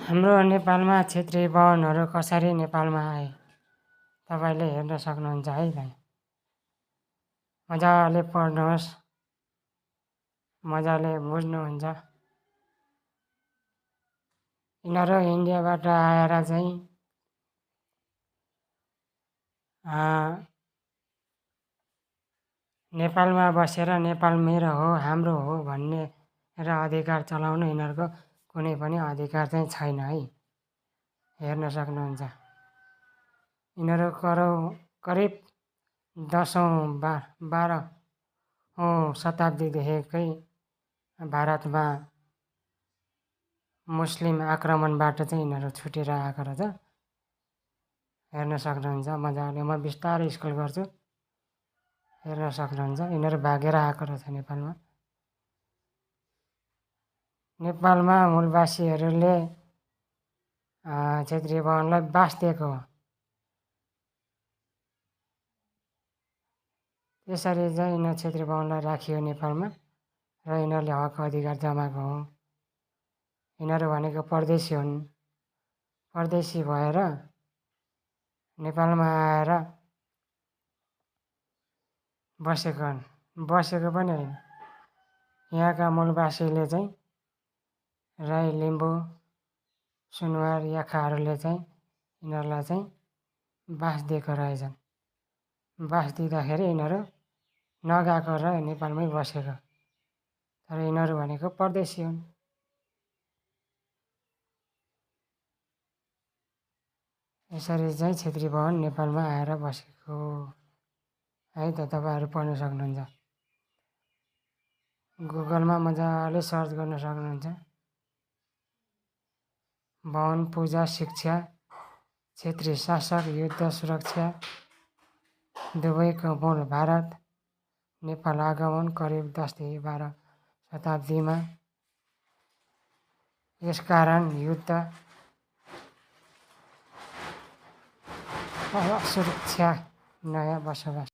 हाम्रो नेपालमा क्षेत्रीय बाहुनहरू कसरी नेपालमा आए तपाईँले हेर्न सक्नुहुन्छ है भाइ। मजाले पढ्नुहोस्, मजाले बुझ्नुहुन्छ। यिनीहरू इन्डियाबाट आएर चाहिँ नेपालमा बसेर नेपाल मेरो हो, हाम्रो हो भन्ने र अधिकार चलाउनु यिनीहरूको कुनै पनि अधिकार चाहिँ छैन है। हेर्न सक्नुहुन्छ। यिनीहरू करिब 10औँ-12औँ शताब्दीदेखिकै भारतमा मुस्लिम आक्रमणबाट चाहिँ यिनीहरू छुटेर आएको रहेछ। हेर्न सक्नुहुन्छ मजाले। म बिस्तारै स्कुल गर्छु, हेर्न सक्नुहुन्छ। यिनीहरू भागेर आएको रहेछ नेपालमा। नेपालमा मूलवासीहरूले क्षेत्रीय बाहुनलाई बास दिएको हो। त्यसरी चाहिँ यिनीहरू क्षेत्रीय बाहुनलाई राखियो नेपालमा र यिनीहरूले हक अधिकार जमाएको हो। यिनीहरू भनेको परदेशी हुन्। परदेशी भएर नेपालमा आएर बसेको पनि होइन। यहाँका मूलवासीले चाहिँ राई, लिम्बू, सुनुवार, याखाहरूले चाहिँ यिनीहरूलाई चाहिँ बास दिएको रहेछन्। बास दिँदाखेरि यिनीहरू नगएको र नेपालमै बसेको। तर यिनीहरू भनेको परदेशी हुन्। यसरी चाहिँ क्षेत्रीय बाहुन नेपालमा आएर बसेको है त। तपाईँहरू पढ्न सक्नुहुन्छ। गुगलमा मजाले सर्च गर्न सक्नुहुन्छ। बाहुन पूजा, शिक्षा, क्षेत्रीय शासक, युद्ध, सुरक्षा दुवैको मूल भारत, नेपाल आगमन करिब 10देखि 12 शताब्दीमा। यसकारण युद्ध, सुरक्षा, नयाँ बसोबास।